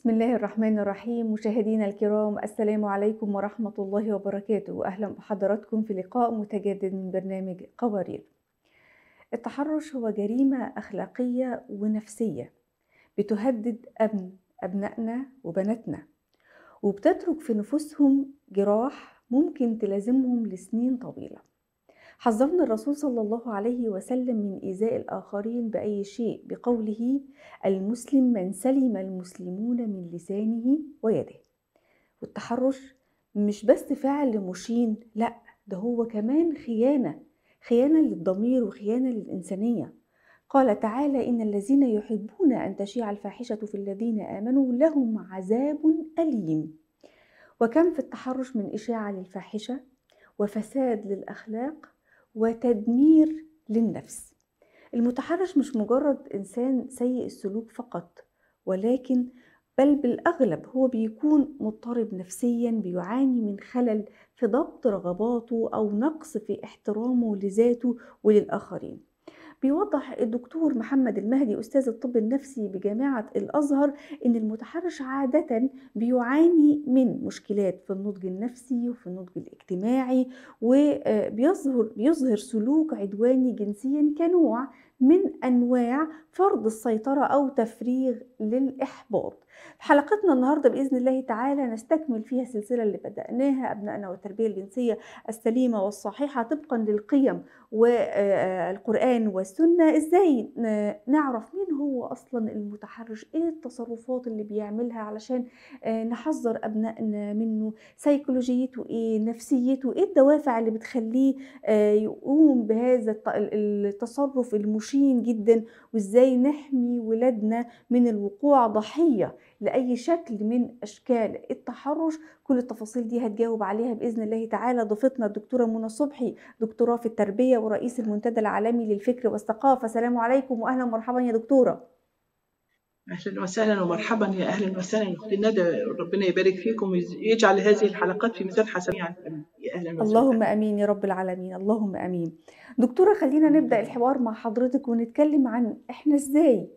بسم الله الرحمن الرحيم. مشاهدينا الكرام، السلام عليكم ورحمة الله وبركاته، وأهلا بحضراتكم في لقاء متجدد من برنامج قوارير. التحرش هو جريمة أخلاقية ونفسية بتهدد أمن أبنائنا وبناتنا، وبتترك في نفوسهم جراح ممكن تلازمهم لسنين طويلة. حذرنا الرسول صلى الله عليه وسلم من إيذاء الآخرين بأي شيء بقوله: المسلم من سلم المسلمون من لسانه ويده. والتحرش مش بس فعل مشين، لا، ده هو كمان خيانة، خيانة للضمير وخيانة للإنسانية. قال تعالى: إن الذين يحبون أن تشيع الفاحشة في الذين آمنوا لهم عذاب أليم. وكم في التحرش من إشاعة للفاحشة وفساد للأخلاق وتدمير للنفس. المتحرش مش مجرد إنسان سيء السلوك فقط، ولكن بل بالأغلب هو بيكون مضطرب نفسيا، بيعاني من خلل في ضبط رغباته أو نقص في احترامه لذاته وللآخرين. بيوضح الدكتور محمد المهدي أستاذ الطب النفسي بجامعة الأزهر إن المتحرش عادة بيعاني من مشكلات في النضج النفسي وفي النضج الاجتماعي، وبيظهر سلوك عدواني جنسيا كنوع من أنواع فرض السيطرة أو تفريغ للإحباط. في حلقتنا النهاردة بإذن الله تعالى نستكمل فيها السلسلة اللي بدأناها، أبنائنا والتربية الجنسية السليمة والصحيحة طبقا للقيم والقرآن والسنة. إزاي نعرف مين هو أصلا المتحرش، إيه التصرفات اللي بيعملها علشان نحذر أبنائنا منه، سيكولوجيته إيه، نفسيته إيه، الدوافع اللي بتخليه يقوم بهذا التصرف المشين جدا، وإزاي نحمي ولادنا من الوقوع ضحية لأي شكل من أشكال التحرش. كل التفاصيل دي هتجاوب عليها بإذن الله تعالى ضيفتنا الدكتورة منى صبحي، دكتوراه في التربية ورئيس المنتدى العالمي للفكر والثقافة. السلام عليكم وأهلا ومرحبا يا دكتورة. أهلا وسهلا ومرحبا، يا أهلا وسهلا أختي ندى، ربنا يبارك فيكم ويجعل هذه الحلقات في ميزان حسناتكم. يا أهلا وسهلا. اللهم آمين يا رب العالمين، اللهم آمين. دكتورة، خلينا نبدأ الحوار مع حضرتك ونتكلم عن إحنا إزاي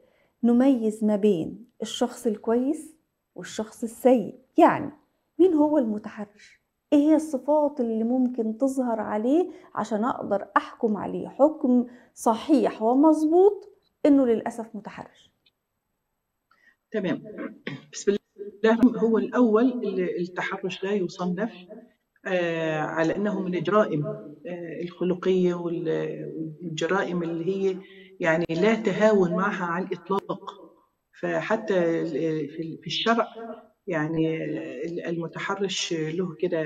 نميز ما بين الشخص الكويس والشخص السيء. يعني مين هو المتحرش؟ ايه هي الصفات اللي ممكن تظهر عليه عشان اقدر احكم عليه حكم صحيح ومظبوط انه للاسف متحرش؟ تمام. بسم الله. هو الاول، التحرش لا يصنف على انه من الجرائم الخلقية والجرائم اللي هي يعني لا تهاون معها على الاطلاق. فحتى في الشرع يعني المتحرش له كده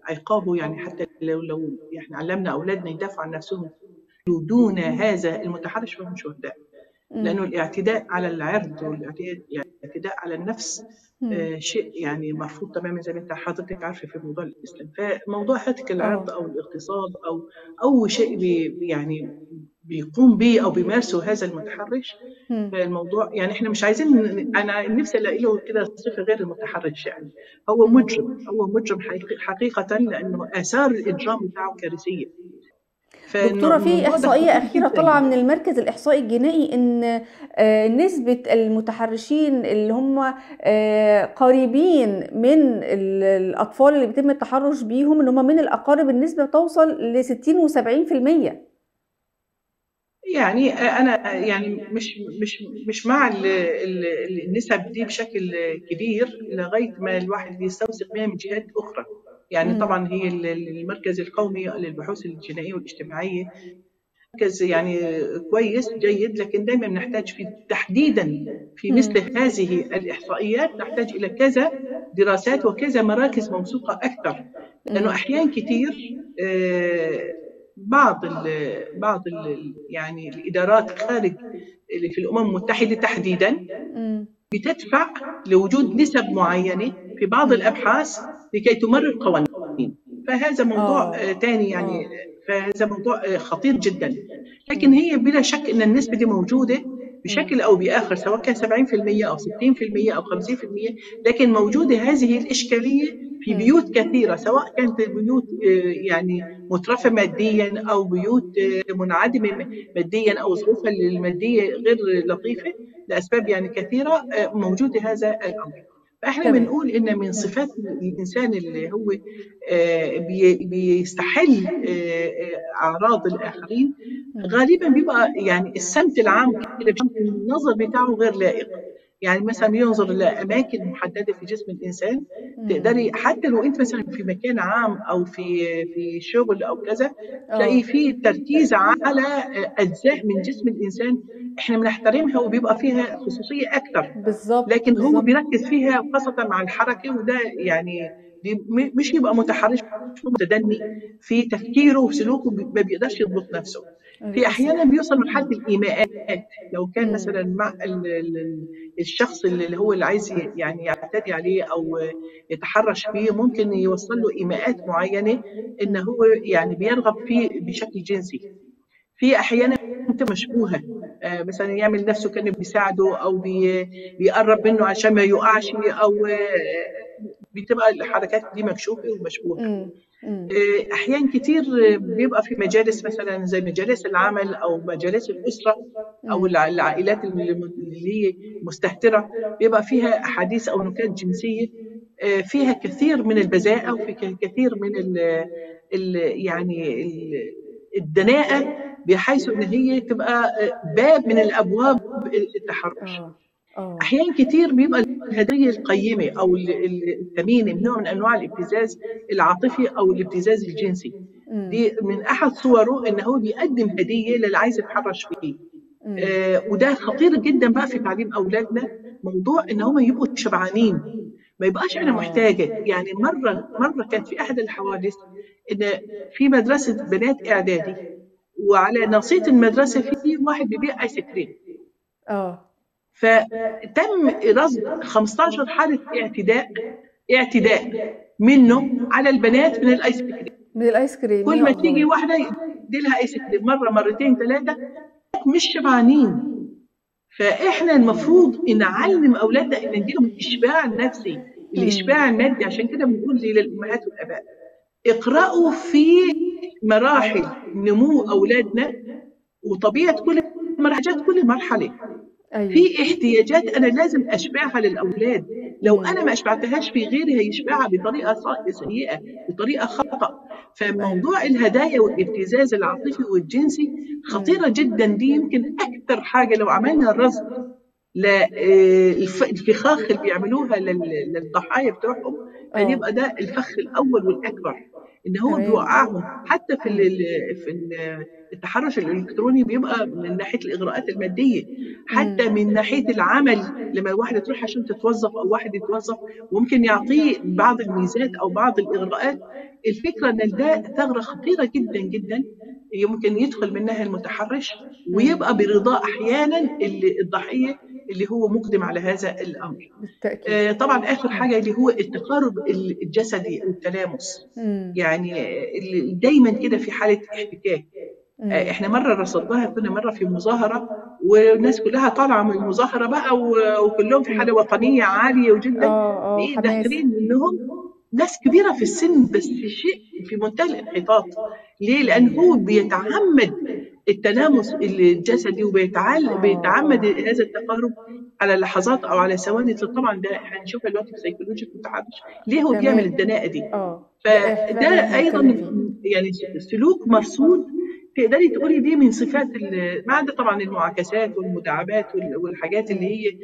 عقابه، يعني حتى لو احنا علمنا اولادنا يدافعوا عن نفسهم دون هذا المتحرش فهم شهداء، لانه الاعتداء على العرض والاعتداء على النفس شيء يعني مرفوض تماما، زي ما انت حضرتك عارفه في موضوع الاسلام. فموضوع هتك العرض او الاغتصاب او شيء يعني بيقوم به او بيمارسه هذا المتحرش، فالموضوع يعني احنا مش عايزين، انا نفسي الاقي له كده صفة غير المتحرش، يعني هو مجرم، هو مجرم حقيقة، لانه اثار الاجرام بتاعه كارثية. دكتورة، في إحصائية أخيرة طالعة من المركز الإحصائي الجنائي إن نسبة المتحرشين اللي هم قريبين من الأطفال اللي بيتم التحرش بيهم، إن هم من الأقارب، النسبة توصل ل 60 و70%. يعني أنا يعني مش مع النسب دي بشكل كبير لغاية ما الواحد يستوثق بها من جهات أخرى. يعني طبعا هي المركز القومي للبحوث الجنائية والاجتماعية مركز يعني كويس جيد، لكن دايما نحتاج في تحديدا في مثل هذه الإحصائيات نحتاج إلى كذا دراسات وكذا مراكز موثوقة أكثر، لأنه أحيان كثير بعض ال يعني الإدارات خارج اللي في الأمم المتحدة تحديدا بتدفع لوجود نسب معينة في بعض الأبحاث لكي تمرر قوانين، فهذا موضوع ثاني يعني، فهذا موضوع خطير جدا. لكن هي بلا شك أن النسبة دي موجودة بشكل أو بآخر، سواء كان 70% أو 60% أو 50%، لكن موجودة هذه الإشكالية في بيوت كثيرة، سواء كانت البيوت يعني مترفة ماديا أو بيوت منعدمة ماديا أو ظروفها المادية غير لطيفة لأسباب يعني كثيرة، موجود هذا الأمر. فإحنا بنقول إن من صفات الإنسان اللي هو بيستحل أعراض الآخرين غالبا بيبقى يعني السمت العام كده النظر بتاعه غير لائق. يعني مثلا بينظر لأماكن محددة في جسم الإنسان، تقدري حتى لو أنت مثلا في مكان عام أو في شغل أو كذا، تلاقي في تركيز على أجزاء من جسم الإنسان إحنا بنحترمها وبيبقى فيها خصوصية أكثر. بالظبط. لكن هو بيركز فيها خاصة مع الحركة، وده يعني مش يبقى متحرش، متدني في تفكيره وسلوكه، ما بيقدرش يضبط نفسه. في احيانا بيوصل لمرحلة الايماءات، لو كان مثلا مع الشخص اللي هو اللي عايز يعني يعتدي عليه او يتحرش فيه، ممكن يوصل له ايماءات معينة ان هو يعني بيرغب فيه بشكل جنسي. في احيانا مشبوهة، مثلا يعمل نفسه كانه بيساعده او بيقرب منه عشان ما يقعش، او بتبقى الحركات دي مكشوفة ومشبوهه. احيان كتير بيبقى في مجالس مثلا زي مجالس العمل او مجالس الاسرة او العائلات اللي هي مستهتره، بيبقى فيها احاديث او نكات جنسية فيها كثير من البذاءه وفي كثير من ال يعني الدناءة، بحيث ان هي تبقى باب من الابواب التحرش. احيان كتير بيبقى الهدية القيمة او الثمينة من نوع من انواع الابتزاز العاطفي او الابتزاز الجنسي. دي من احد صوره ان هو بيقدم هديه للي عايز يتحرش فيه. وده خطير جدا بقى في تعليم اولادنا، موضوع ان هم يبقوا شبعانين، ما يبقاش انا محتاجه. يعني مرة كانت في احد الحوادث ان في مدرسه بنات اعدادي، وعلى ناصية المدرسة في واحد بيبيع ايس كريم. فتم رصد 15 حالة اعتداء منه على البنات من الايس كريم. من الايس كريم. كل ما تيجي واحدة يدي لها ايس كريم، مرة مرتين ثلاثة، مش شبعانين. فاحنا المفروض نعلم اولادنا ان نديلهم الاشباع النفسي، الاشباع المادي. عشان كده بنقول للامهات والاباء اقرأوا في مراحل نمو اولادنا وطبيعة كل مرحلة، كل مرحلة. أيوة. في احتياجات أنا لازم أشبعها للأولاد، لو أنا ما أشبعتهاش في غيري هيشبعها بطريقة سيئة، بطريقة خطأ. فموضوع الهدايا والابتزاز العاطفي والجنسي خطيرة جدا، دي يمكن أكثر حاجة لو عملنا الرصد للفخاخ اللي بيعملوها للضحايا بتوعهم، فيبقى ده الفخ الأول والأكبر، إن هو بيوقعهم. حتى في التحرش الإلكتروني بيبقى من ناحية الإغراءات المادية، حتى من ناحية العمل، لما واحدة تروح عشان تتوظف أو واحد يتوظف وممكن يعطيه بعض الميزات أو بعض الإغراءات. الفكرة إن ده ثغرة خطيرة جدا جدا يمكن يدخل منها المتحرش، ويبقى برضاه أحيانا الضحية اللي هو مقدم على هذا الأمر. بالتأكيد. طبعا آخر حاجة اللي هو التقارب الجسدي والتلامس، يعني دايما كده في حالة احتكاك. احنا مرة رصدناها، كنا مرة في مظاهرة والناس كلها طالعة من المظاهرة بقى وكلهم في حالة وطنية عالية جدا، داخلين منهم ناس كبيرة في السن، بس شيء في منتهى الانحطاط. ليه؟ لأن هو بيتعمد التلامس الجسدي وبيتعمد هذا التقارب على لحظات او على ثواني. طبعا ده هنشوفها دلوقتي في سيكولوجيا المتحرش، ليه هو بيعمل الدناءة دي. فده ايضا يعني سلوك مرصود، تقدري تقولي دي من صفات، ما عدا طبعا المعاكسات والمداعبات والحاجات اللي هي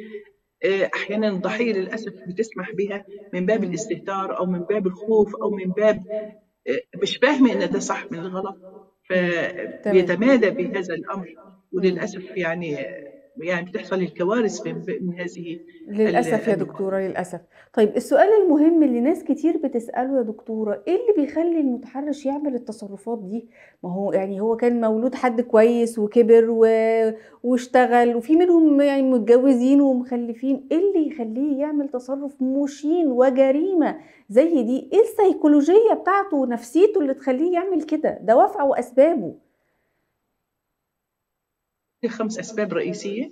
احيانا الضحية للاسف بتسمح بها من باب الاستهتار او من باب الخوف او من باب مش فاهمه ان ده صح من الغلط، فبيتمادى بهذا الامر. وللاسف يعني بتحصل الكوارث من هذه للاسف يا دكتورة، للاسف. طيب السؤال المهم اللي ناس كتير بتساله يا دكتورة، ايه اللي بيخلي المتحرش يعمل التصرفات دي؟ ما هو يعني هو كان مولود حد كويس وكبر واشتغل، وفي منهم يعني متجوزين ومخلفين، ايه اللي يخليه يعمل تصرف مشين وجريمة زي دي؟ ايه السيكولوجيه بتاعته ونفسيته اللي تخليه يعمل كده؟ دوافعه واسبابه. 5 أسباب رئيسية.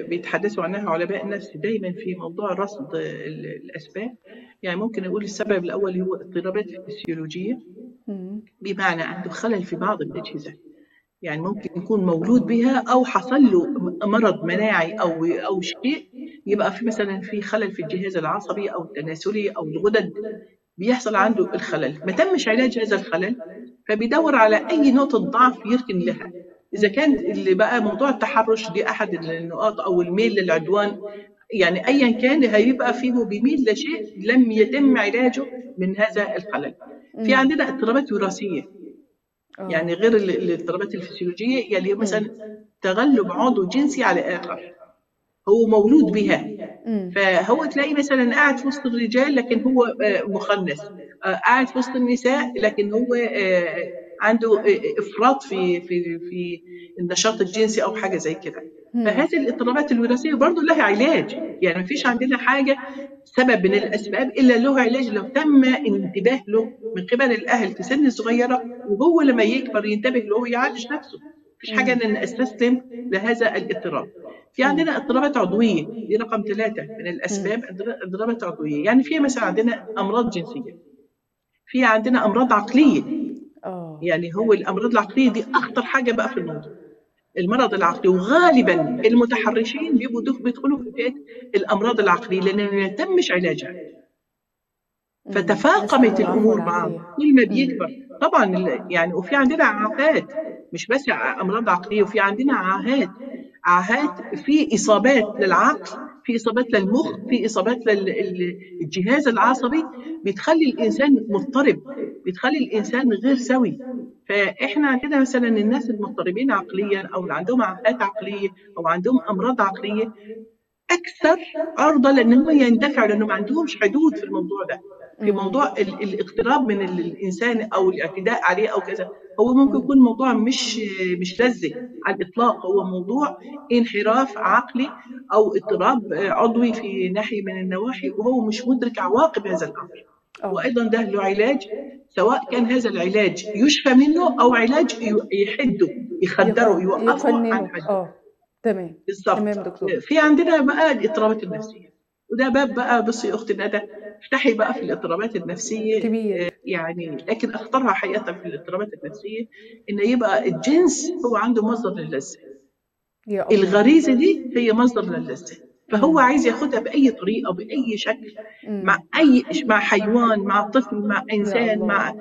بيتحدثوا عنها علماء النفس دايما في موضوع رصد الأسباب. يعني ممكن نقول السبب الأول هو اضطرابات فسيولوجية، بمعنى عنده خلل في بعض الأجهزة، يعني ممكن يكون مولود بها أو حصل له مرض مناعي أو شيء، يبقى في مثلا في خلل في الجهاز العصبي أو التناسلي أو الغدد، بيحصل عنده الخلل، ما تمش علاج هذا الخلل، فبيدور على أي نقطة ضعف يركن لها. إذا كان اللي بقى موضوع التحرش دي أحد النقاط، أو الميل للعدوان، يعني أيا كان هيبقى فيه بيميل لشيء لم يتم علاجه من هذا الخلل. في عندنا اضطرابات وراثية، يعني غير الاضطرابات الفسيولوجية، يعني مثلا تغلب عضو جنسي على آخر هو مولود بها، فهو تلاقي مثلا قاعد في وسط الرجال لكن هو مخنث، قاعد في وسط النساء لكن هو عنده افراط في في في النشاط الجنسي او حاجة زي كده. فهذه الاضطرابات الوراثية برضه لها علاج، يعني ما فيش عندنا حاجة سبب من الاسباب الا له علاج لو تم انتباه له من قبل الاهل في سن صغيرة، وهو لما يكبر ينتبه له ويعالج نفسه. مفيش حاجة ان استسلم لهذا الاضطراب. في عندنا اضطرابات عضوية، دي رقم 3 من الاسباب، اضطرابات عضوية، يعني في مثلا عندنا امراض جنسية، في عندنا امراض عقلية. يعني هو الامراض العقلية دي اخطر حاجة بقى في الموضوع، المرض العقلي، وغالبا المتحرشين بيبقوا بيدخلوا في فئة الامراض العقلية لان ما يتمش علاجها، فتفاقمت الامور معهم كل ما بيكبر طبعا. يعني وفي عندنا عاهات، مش بس امراض عقلية، وفي عندنا عاهات في اصابات للعقل، في اصابات للمخ، في اصابات للجهاز العصبي، بتخلي الانسان مضطرب، بتخلي الانسان غير سوي. فاحنا عندنا مثلا الناس المضطربين عقليا او اللي عندهم عاهات عقلية او عندهم امراض عقلية اكثر عرضه لانهم يندفعوا، لانهم ما عندهمش حدود في الموضوع ده، في موضوع الاقتراب من الانسان او الاعتداء عليه او كذا. هو ممكن يكون موضوع مش لذة على الاطلاق، هو موضوع انحراف عقلي او اضطراب عضوي في ناحية من النواحي، وهو مش مدرك عواقب هذا الامر. وايضا ده له علاج، سواء كان هذا العلاج يشفى منه او علاج يحده، يخدره، يوقفه عن حده. تمام، بالظبط. تمام دكتور. في عندنا بقى الاضطرابات النفسية، وده باب بقى، بصي يا اختي ندى، افتحي بقى في الاضطرابات النفسية كبير يعني، لكن اخطرها حقيقة في الاضطرابات النفسية ان يبقى الجنس هو عنده مصدر للذه، الغريزة دي هي مصدر للذه، فهو عايز ياخدها باي طريقه باي شكل، مع اي، مع حيوان، مع طفل، مع انسان، مع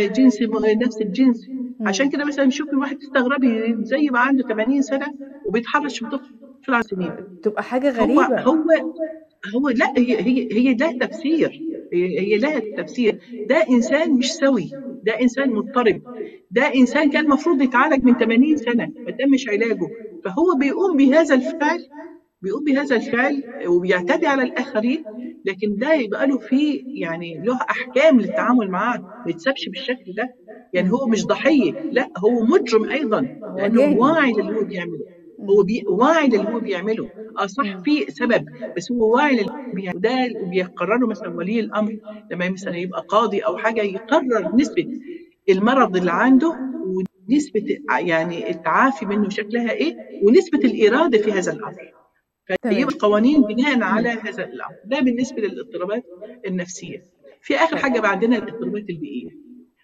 جنس نفس الجنس. عشان كده مثلا شوفي واحد تستغربي زي ما عنده 80 سنة وبيتحرش بطفل على سنين، تبقى حاجة غريبة. هو لا، هي لها تفسير، هي لها تفسير. ده انسان مش سوي، ده انسان مضطرب، ده انسان كان المفروض يتعالج من 80 سنة ما تمش علاجه، فهو بيقوم بهذا الفعل، بيقوم بهذا الفعل وبيعتدي على الاخرين. لكن ده يبقى له فيه يعني له احكام للتعامل معاه، ما يتسابش بالشكل ده. يعني هو مش ضحية، لا هو مجرم ايضا، لانه واعي للي هو بيعمله، هو واعي للي هو بيعمله. صح في سبب، بس هو واعي للي بيعمله. ده بيقرره مثلا ولي الامر لما مثلا يبقى قاضي او حاجة، يقرر نسبه المرض اللي عنده ونسبه يعني التعافي منه شكلها ايه، ونسبه الارادة في هذا الامر. فيبقى القوانين بناء على هذا الامر. ده بالنسبة للاضطرابات النفسية. في اخر حاجة بقى عندنا الاضطرابات البيئية.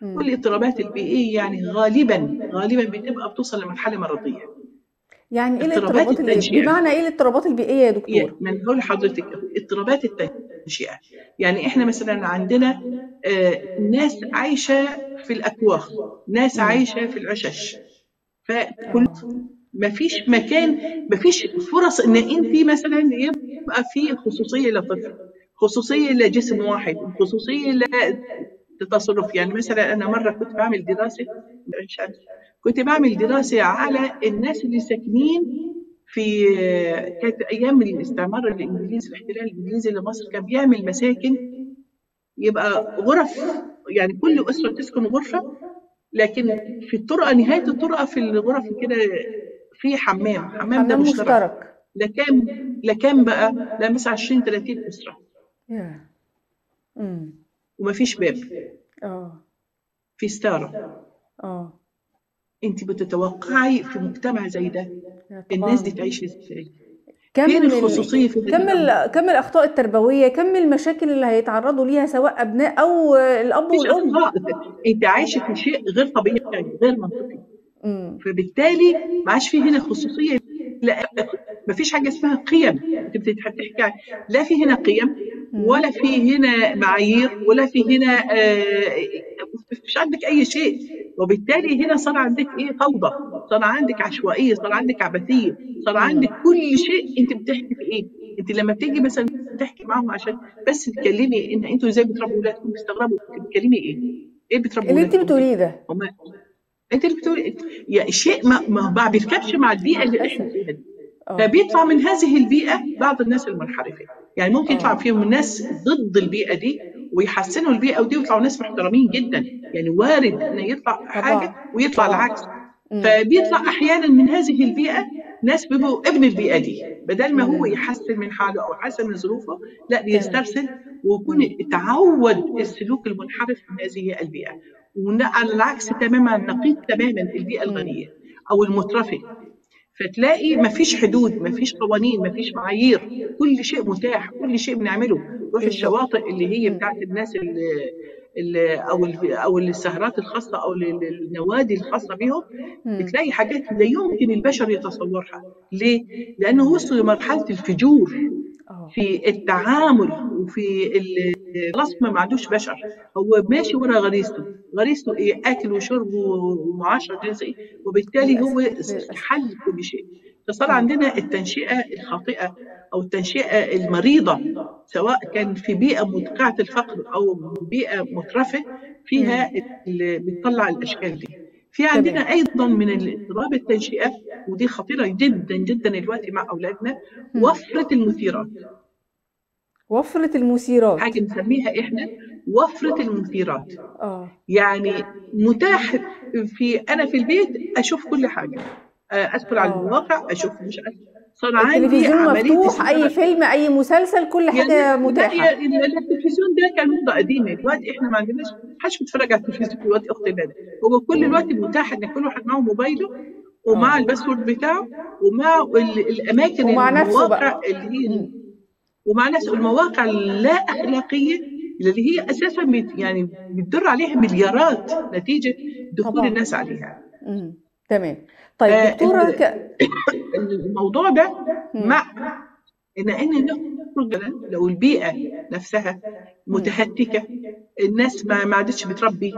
والاضطرابات البيئية يعني غالبا بتبقى بتوصل لمرحلة مرضية. يعني ايه الاضطرابات البيئية؟ بمعنى ايه الاضطرابات البيئية يا دكتور؟ ما نقول لحضرتك اضطرابات التنشئه، يعني احنا مثلا عندنا ناس عايشه في الاكواخ، ناس عايشه في العشش، فكل ما فيش مكان، ما فيش فرص ان انت مثلا يبقى في خصوصية لطفل، خصوصية لجسم واحد، خصوصية لتصرف. يعني مثلا انا مرة كنت بعمل دراسة، كنت بعمل دراسة على الناس اللي ساكنين في، كانت ايام الاستعمار الانجليزي، الاحتلال الانجليزي لمصر، كان بيعمل مساكن يبقى غرف، يعني كل اسره تسكن غرفة، لكن في الطرقه، نهاية الطرقه في الغرف كده في حمام ده مشترك. لكام بقى؟ لا مثلا 20 30 اسره. وما فيش باب. في ستارة. أنتِ بتتوقعي في مجتمع زي ده الناس دي طبعًا. تعيش إزاي؟ كم فين الخصوصية في هذا كم الأمر؟ كم الأخطاء التربوية، كم المشاكل اللي هيتعرضوا ليها سواء أبناء أو الأب ما فيش والأم. أخطاء، أنتِ عايشة في شيء غير طبيعي، غير منطقي. فبالتالي ما عادش في هنا خصوصية، لا ما فيش حاجة اسمها قيم، أنتِ بتحكي لا في هنا قيم ولا في هنا معايير ولا في هنا مش عندك أي شيء، وبالتالي هنا صار عندك إيه؟ فوضى، صار عندك عشوائية، صار عندك عبثية، صار عندك كل شيء. أنتِ بتحكي في إيه؟ أنتِ لما بتيجي مثلا تحكي معاهم عشان بس تتكلمي إن أنتوا إزاي بتربوا ولادكم، بيستغربوا أنتِ بتتكلمي إيه؟ إيه بتربوا اللي أنتِ ولادكم دي؟ بتقوليه ده؟ هم أنتِ اللي بتقولي يعني شيء ما بيركبش مع البيئة اللي إحنا فيها دي. فبيطلع من هذه البيئة بعض الناس المنحرفة، يعني ممكن يطلع فيهم الناس ضد البيئة دي ويحسنوا البيئة دي ويطلعوا ناس محترمين جدا، يعني وارد إن يطلع حاجة ويطلع العكس. فبيطلع أحيانا من هذه البيئة ناس بيبقوا ابن البيئة دي، بدل ما هو يحسن من حاله أو يحسن من ظروفه، لا بيسترسل ويكون تعود السلوك المنحرف من هذه البيئة. وعلى العكس تماما، النقيض تماما البيئة الغنية أو المترفة، فتلاقي مفيش حدود، مفيش قوانين، مفيش معايير، كل شيء متاح، كل شيء بنعمله. روح الشواطئ اللي هي بتاعت الناس اللي او السهرات الخاصة او النوادي الخاصة بيهم، بتلاقي حاجات لا يمكن البشر يتصورها. ليه؟ لانه وصلوا لمرحلة الفجور في التعامل وفي خلاص ما عندوش بشر، هو ماشي ورا غريزته، غريزته ايه؟ اكل وشرب ومعاشرة جنسية، وبالتالي هو حل كل شيء. فصار عندنا التنشئه الخاطئة او التنشئه المريضة، سواء كان في بيئة مدقعه الفقر او بيئة مترفه فيها اللي بتطلع الاشكال دي. في عندنا ايضا من اضطراب التنشئه، ودي خطيرة جدا جدا دلوقتي مع اولادنا، وفرة المثيرات. وفرة المثيرات، حاجة نسميها احنا وفرة المثيرات. يعني متاح في انا في البيت اشوف كل حاجة، ادخل على المواقع اشوف، مش عارف، صار عندي التلفزيون مفتوح، اي فيلم اي مسلسل، كل حاجة يعني متاحة. التلفزيون ده كان موضة قديمة، دلوقتي احنا ما عندناش، محدش بيتفرج على التلفزيون دلوقتي اختي ندى، هو كل الوقت متاح ان كل واحد معه موبايله ومع ال password بتاعه ومع الاماكن ومع نفسه المواقع اللي هي ومع نفسه، المواقع اللا اخلاقية اللي هي اساسا يعني بتدر عليها مليارات نتيجة دخول الناس عليها. تمام. طيب دكتورة الموضوع ده مع ان نخرج لو البيئة نفسها متهتكه، الناس ما عادتش بتربي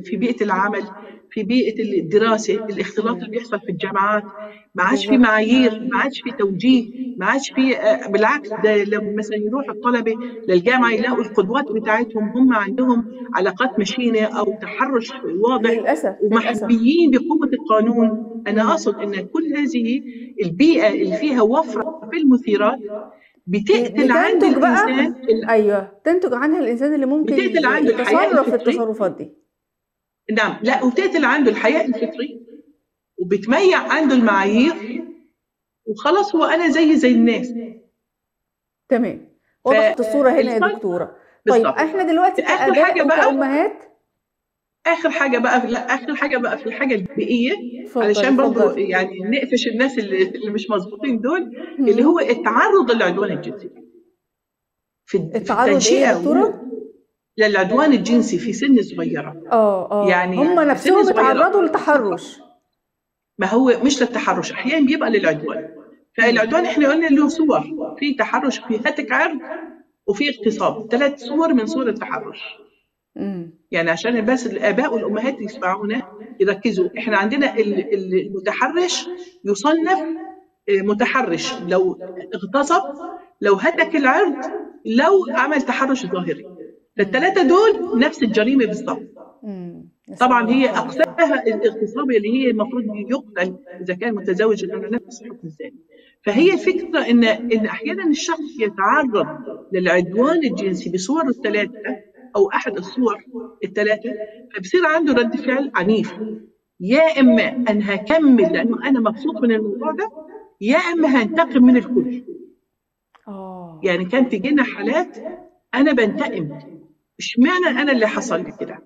في بيئة العمل، في بيئة الدراسة، الاختلاط اللي بيحصل في الجامعات، ما عادش في معايير، ما عادش في توجيه، ما عادش في، بالعكس ده لما مثلا يروح الطلبة للجامعة يلاقوا القدوات بتاعتهم هم عندهم علاقات مشينة او تحرش واضح للاسف ومحميين بقوة القانون. انا اقصد ان كل هذه البيئة اللي فيها وفرة في المثيرات بتقتل عند الانسان. ايوه، تنتج عنها الانسان اللي ممكن بتقتل عنده يتصرف في التصرفات دي. نعم، لا وبتقتل عنده الحياء الفطري وبتميع عنده المعايير، وخلاص هو انا زي الناس. تمام، وضحت الصورة هنا يا دكتورة. طيب احنا دلوقتي كآباء وكأمهات، اخر حاجة بقى، لا اخر حاجة بقى في الحاجة البيئية، علشان برضو يعني نقفش الناس اللي مش مظبوطين دول، اللي هو التعرض للعدوان الجنسي في التنشئه. للعدوان الجنسي في سن صغيرة. يعني هم نفسهم اتعرضوا للتحرش. ما هو مش للتحرش، احيانا بيبقى للعدوان. فالعدوان احنا قلنا له صور، في تحرش، في هتك عرض، وفي اغتصاب، 3 صور من صور التحرش. يعني عشان بس الاباء والامهات يسمعونا يركزوا، احنا عندنا المتحرش يصنف متحرش لو اغتصب، لو هتك العرض، لو عمل تحرش ظاهري. فالثلاثه دول نفس الجريمة بالظبط. طبعا هي اقساها الاغتصاب اللي هي المفروض يقتل اذا كان متزوج، لانه نفس حكم الزاني. فهي الفكرة ان احيانا الشخص يتعرض للعدوان الجنسي بصورة الثلاثة او احد الصور الثلاثة، فبصير عنده رد فعل عنيف، يا اما انا هكمل لانه انا مبسوط من الموضوع ده، يا اما هنتقم من الكل. يعني كان تجينا حالات انا بنتقم، اشمعنى انا اللي حصل لي كده؟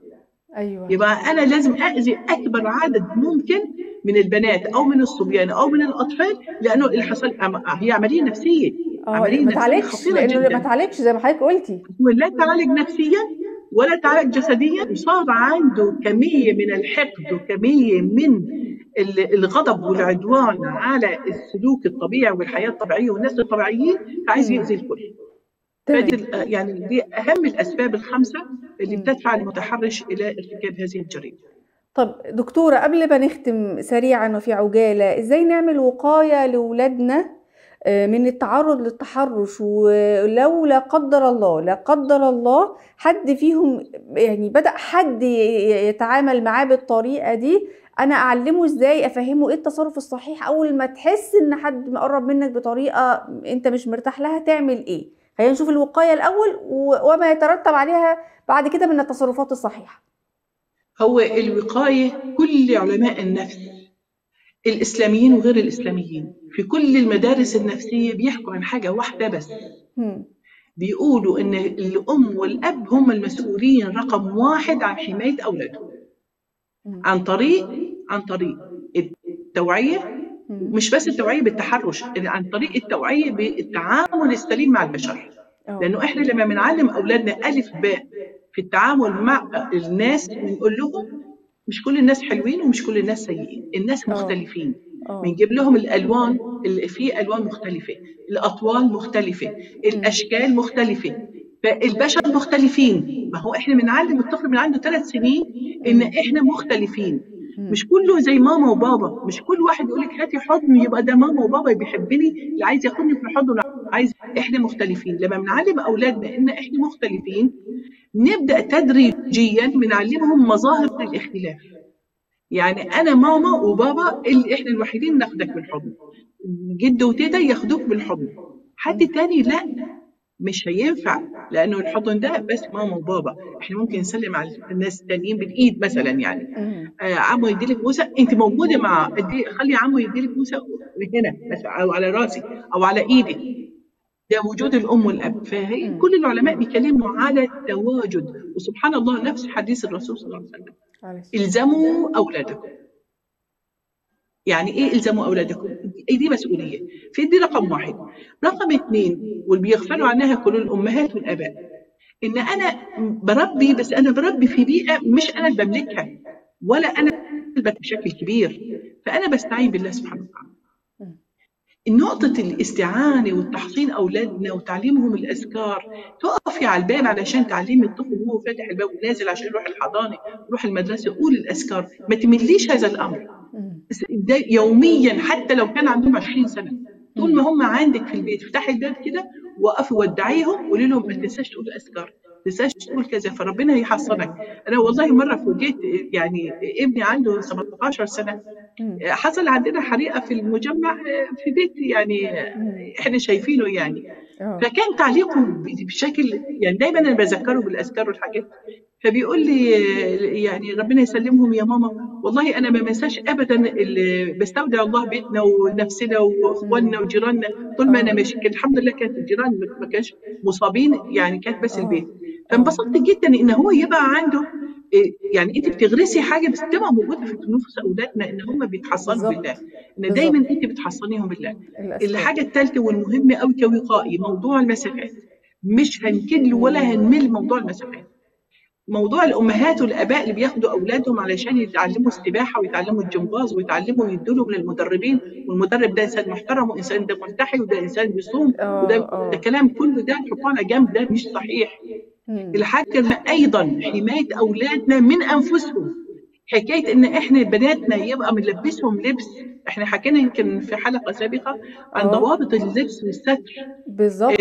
ايوه. يبقى انا لازم اذي اكبر عدد ممكن من البنات او من الصبيان او من الاطفال، لانه اللي حصل هي عملية نفسية، عملية ما نفسية تعالجش، خطيرة لانه جدا. ما تعالجش زي ما حضرتك قلتي، ولا تعالج نفسيا ولا تعالج جسديا، وصار عنده كمية من الحقد وكمية من الغضب والعدوان على السلوك الطبيعي والحياة الطبيعية والناس الطبيعيين، فعايز يأذي الكل. فدي يعني دي اهم الاسباب الخمسة اللي بتدفع المتحرش الى ارتكاب هذه الجريمة. طب دكتورة، قبل ما نختم سريعا وفي عجالة، ازاي نعمل وقاية لاولادنا من التعرض للتحرش؟ ولو لا قدر الله، لا قدر الله، حد فيهم يعني بدأ حد يتعامل معاه بالطريقة دي، انا اعلمه ازاي، افهمه ايه التصرف الصحيح اول ما تحس ان حد مقرب منك بطريقة انت مش مرتاح لها تعمل ايه؟ خلينا نشوف الوقاية الاول وما يترتب عليها بعد كده من التصرفات الصحيحة. هو الوقاية، كل علماء النفس الإسلاميين وغير الإسلاميين في كل المدارس النفسية بيحكوا عن حاجة واحدة بس، بيقولوا إن الأم والأب هم المسؤولين رقم واحد عن حماية أولادهم، عن طريق التوعية، مش بس التوعية بالتحرش، عن طريق التوعية بالتعامل السليم مع البشر. لأنه إحنا لما بنعلم أولادنا ألف باء في التعامل مع الناس، بنقول لهم مش كل الناس حلوين ومش كل الناس سيئين، الناس مختلفين. بنجيب لهم الألوان اللي في ألوان مختلفة، الأطوال مختلفة، الأشكال مختلفة، فالبشر مختلفين. ما هو إحنا بنعلم الطفل من عنده 3 سنين إن إحنا مختلفين، مش كله زي ماما وبابا، مش كل واحد يقول لك هاتي حضن يبقى ده ماما وبابا بيحبني، اللي عايز ياخدني في حضنه عايز. إحنا مختلفين. لما بنعلم أولادنا إن إحنا مختلفين، نبدأ تدريجيا بنعلمهم مظاهر الاختلاف. يعني أنا ماما وبابا اللي إحنا الوحيدين ناخدك بالحضن، جد وتيتا ياخدوك بالحضن، حد تاني لا، مش هينفع، لأنه الحضن ده بس ماما وبابا. إحنا ممكن نسلم على الناس التانيين بالإيد مثلا، يعني عمو يديلك بوسة، أنت موجودة مع، خلي عمو يديلك بوسة هنا مثلا، أو على راسي أو على إيدي. ده وجود الأم والأب. فهي كل العلماء بيكلموا على التواجد. وسبحان الله، نفس حديث الرسول صلى الله عليه وسلم، الزموا أولادكم. يعني إيه الزموا أولادكم؟ دي مسؤولية، في دي رقم واحد. رقم 2، واللي بيغفلوا عنها كل الأمهات والآباء، إن أنا بربي، بس أنا بربي في بيئة مش أنا اللي بملكها ولا أنا اللي بشكل كبير، فأنا بستعين بالله سبحانه وتعالى. نقطة الاستعانة والتحصين أولادنا وتعليمهم الأذكار، تقفي على الباب علشان تعلمي الطفل وهو فاتح الباب ونازل عشان يروح الحضانة يروح المدرسة، قول الأذكار، ما تمليش هذا الأمر ده يوميا، حتى لو كان عندهم 20 سنة. طول ما هم عندك في البيت افتحي الباب كده وقفي ودعيهم، قولي لهم ما تنساش تقول الأذكار، ما تنساش تقول كذا، فربنا يحصنك. أنا والله مرة فوجئت، يعني ابني عنده 17 سنة، حصل عندنا حريقة في المجمع في بيت، يعني احنا شايفينه يعني، فكان تعليقه بشكل يعني دايما انا بذكره بالاذكار والحاجات، فبيقول لي يعني ربنا يسلمهم يا ماما، والله انا ما بنساش ابدا، اللي بستودع الله بيتنا ونفسنا واخواننا وجيراننا طول ما انا ماشي. الحمد لله كانت الجيران ما كانش مصابين، يعني كانت بس البيت. فانبسطت جدا ان هو يبقى عنده، يعني انت بتغرسي حاجة بس تبقى موجودة في نفوس اولادنا ان هم بيتحصنوا بالله، ان دايما انت بتحصنيهم بالله. الحاجة الثالثة والمهمه قوي كوقائي، موضوع المسافات. مش هنكل ولا هنمل موضوع المسافات. موضوع الامهات والاباء اللي بياخدوا اولادهم علشان يتعلموا السباحة ويتعلموا الجمباز ويتعلموا يدوا لهم للمدربين، والمدرب ده انسان محترم وانسان ده ملتحي وده انسان بيصوم، وده ده كلام كله ده نحطه على جنب، ده مش صحيح. الحاجة ايضا حماية اولادنا من انفسهم، حكاية ان احنا بناتنا يبقى بنلبسهم لبس، احنا حكينا يمكن في حلقة سابقه عن ضوابط اللبس والستر بالظبط.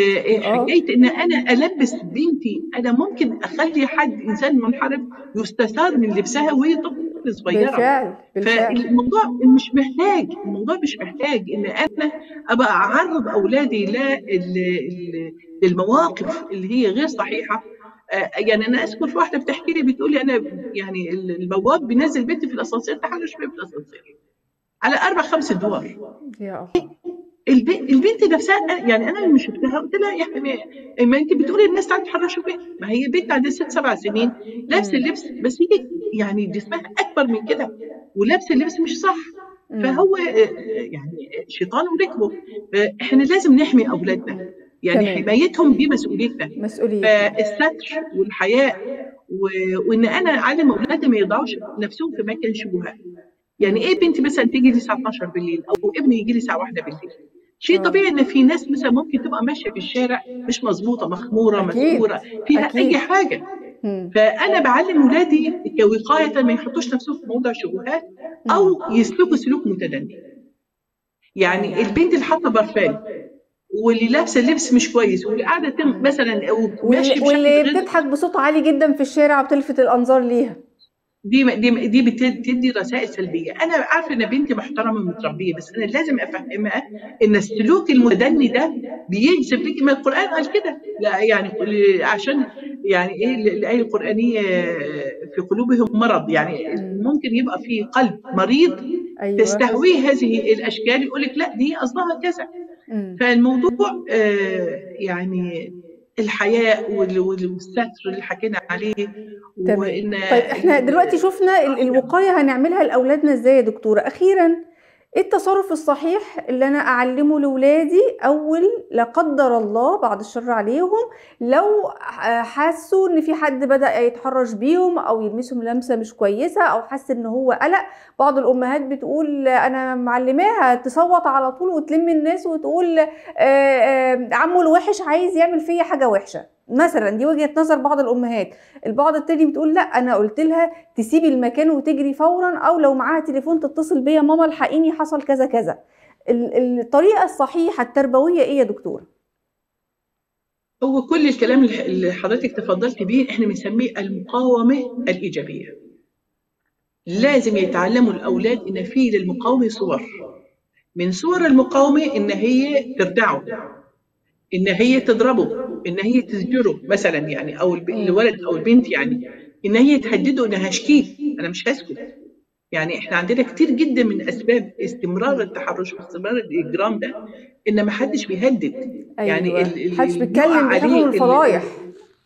حكاية ان انا البس بنتي، انا ممكن اخلي حد انسان منحرف يستثار من لبسها وهي طفله صغيرة. بالفعل بالفعل. فالموضوع مش محتاج، الموضوع مش محتاج ان انا ابقى اعرض اولادي للمواقف اللي هي غير صحيحه. يعني انا اذكر في واحدة بتحكي لي بتقول لي انا يعني البواب بينزل بنتي في الاسانسير، تحرش بيها في الاسانسير على 4 5 ادوار. يا الله. البنت نفسها، يعني انا لما شفتها قلت لها يا حبيبي ما انت بتقولي الناس تعالوا تحرشوا بيها، ما هي بنت عندها 6 7 سنين لابسه اللبس، بس هي يعني جسمها اكبر من كده ولابسه اللبس مش صح. فهو يعني شيطان وركبه. احنا لازم نحمي اولادنا، يعني حمايتهم دي مسؤوليتنا، فالستر والحياء وان انا اعلم اولادي ما يضعوش نفسهم في مكان شبهات. يعني ايه بنتي مثلا تيجي لي الساعة 12 بالليل او ابني يجي لي الساعة 1 بالليل؟ شيء طبيعي ان في ناس مثلا ممكن تبقى ماشية في الشارع مش مظبوطة، مخموره، مسكوره، فيها اي حاجة. فانا بعلم اولادي كوقايه ما يحطوش نفسهم في موضع شبهات او يسلكوا سلوك متدني. يعني البنت اللي حاطه برفان واللي لابسه لبس مش كويس واللي قاعدة مثلا وماشية واللي بتضحك بصوت عالي جدا في الشارع وبتلفت الانظار ليها، دي بتدي رسائل سلبية. انا عارفه ان بنتي محترمه ومتربيه، بس انا لازم افهمها ان السلوك المتدني ده بيجذب لك، ما القران قال كده، لا يعني عشان يعني ايه الايه القرانية في قلوبهم مرض، يعني ممكن يبقى في قلب مريض تستهويه هذه الاشكال، يقول لك لا دي قصدها كذا. فالموضوع يعني الحياء والستر اللي حكينا عليه. تمام. طيب احنا دلوقتي شفنا الوقاية هنعملها لاولادنا ازاي يا دكتورة. اخيرا ايه التصرف الصحيح اللي انا اعلمه لاولادي اول لا قدر الله بعد الشر عليهم لو حسوا ان في حد بدأ يتحرش بيهم او يلمسهم لمسه مش كويسة او حس ان هو قلق؟ بعض الامهات بتقول انا معلماها تصوت على طول وتلم الناس وتقول عمو الوحش عايز يعمل فيا حاجة وحشة مثلا، دي وجهة نظر بعض الامهات. البعض التاني بتقول لا انا قلت لها تسيبي المكان وتجري فورا، او لو معاها تليفون تتصل بيا ماما الحقيني حصل كذا كذا. الطريقة الصحيحة التربوية ايه يا دكتورة؟ هو كل الكلام اللي حضرتك تفضلتي بيه احنا بنسميه المقاومة الايجابية. لازم يتعلموا الاولاد ان في للمقاومة صور، من صور المقاومة ان هي تردعه، ان هي تضربه، ان هي تزجره مثلا يعني، او الولد او البنت، يعني ان هي تهدده ان هشكيه، انا مش هسكت. يعني احنا عندنا كتير جدا من اسباب استمرار التحرش واستمرار الاجرام ده ان ما حدش بيهدد. أيوة. يعني محدش بيتكلم، بيخافوا من الفضايح،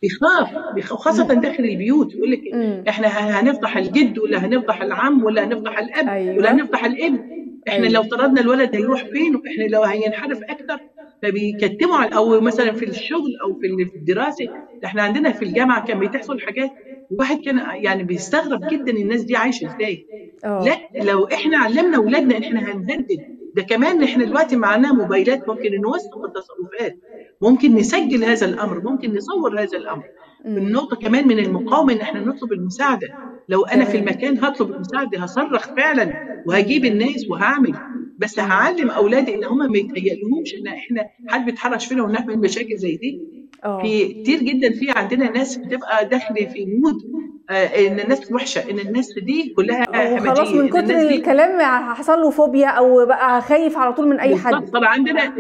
بيخاف خاصة داخل البيوت، يقول لك احنا هنفضح الجد ولا هنفضح العم ولا هنفضح الاب. أيوة. ولا هنفضح الابن. احنا لو طردنا الولد هيروح فين؟ واحنا لو هينحرف اكتر، فبيكتموا على، او مثلا في الشغل او في الدراسة. احنا عندنا في الجامعة كان بتحصل حاجات الواحد كان يعني بيستغرب جدا الناس دي عايشه ازاي. لا لو احنا علمنا اولادنا احنا هنهدد ده. كمان احنا دلوقتي معانا موبايلات ممكن نوثق التصرفات، ممكن نسجل هذا الامر، ممكن نصور هذا الامر. النقطة كمان من المقاومة ان احنا نطلب المساعدة. لو انا في المكان هطلب المساعدة، هصرخ فعلا وهجيب الناس وهعمل، بس هعلم اولادي ان هم ما يتهيألهمش ان احنا حد بيتحرش فينا ونعمل مشاكل زي دي. في كتير جدا في عندنا ناس بتبقى داخله في mood ان الناس وحشة، ان الناس دي كلها همجية، خلاص من كتر الكلام حصل له فوبيا او بقى خايف على طول من اي حد. طبعا عندنا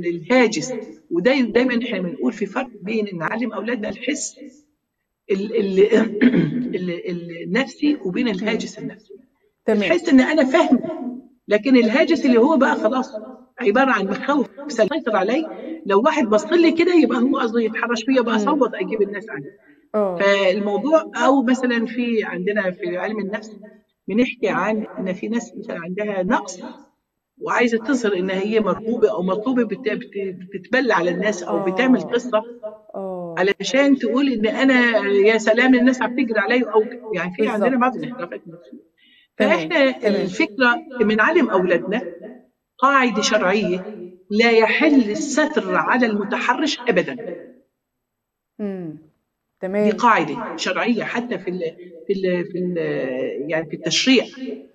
الهاجس، وده دايما احنا بنقول في فرق بين ان نعلم اولادنا الحس النفسي وبين الهاجس النفسي. الحس ان انا فاهم، لكن الهاجس اللي هو بقى خلاص عبارة عن مخاوف سيطر علي. لو واحد بص لي كده يبقى هو قصده يتحرش فيا، بقى اصوت اجيب الناس عني. فالموضوع، او مثلا في عندنا في علم النفس بنحكي عن ان في ناس مثلا عندها نقص وعايزه تظهر ان هي مرغوبة او مطلوبه، بتتبلى على الناس او بتعمل قصة علشان تقول ان انا يا سلام الناس عم تجري علي، او يعني في عندنا بعض الانحرافات النفسية. فاحنا الفكرة بنعلم اولادنا قاعدة شرعية لا يحل الستر على المتحرش ابدا. تمام. دي قاعدة شرعية حتى في ال في ال في ال يعني في التشريع،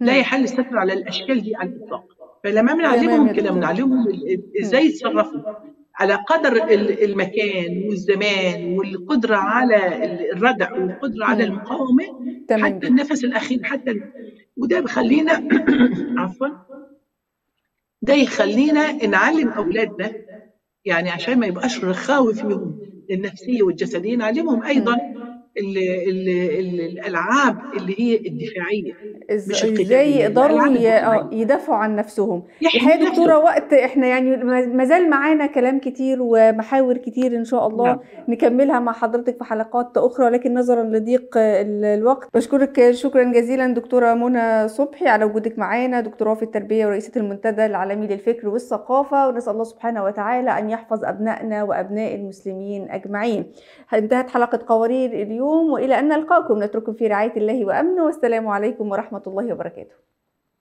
لا يحل الستر على الاشكال دي على الاطلاق. فلما بنعلمهم كده بنعلمهم ازاي يتصرفوا على قدر المكان والزمان والقدرة على الردع والقدرة على المقاومة حتى النفس الاخير حتى. وده بيخلينا عفوا، ده يخلينا نعلم اولادنا يعني عشان ما يبقاش رخاوه فيهم النفسية والجسدية، نعلمهم ايضا ال ال ال الألعاب اللي هي الدفاعية مش ازاي القتالية، يقدروا الألعاب الدفاعية. يدافعوا عن نفسهم. يحمي الحقيقة نفسه. دكتورة، وقت احنا يعني ما زال معانا كلام كتير ومحاور كتير ان شاء الله نعم. نكملها مع حضرتك في حلقات اخرى، لكن نظرا لضيق الوقت بشكرك شكرا جزيلا دكتورة منى صبحي على وجودك معانا، دكتوراه في التربية ورئيسة المنتدى العالمي للفكر والثقافة، ونسأل الله سبحانه وتعالى ان يحفظ ابنائنا وابناء المسلمين اجمعين. انتهت حلقة قوارير اليوم، والى ان نلقاكم نترككم في رعاية الله وامنه، والسلام عليكم ورحمة الله وبركاته.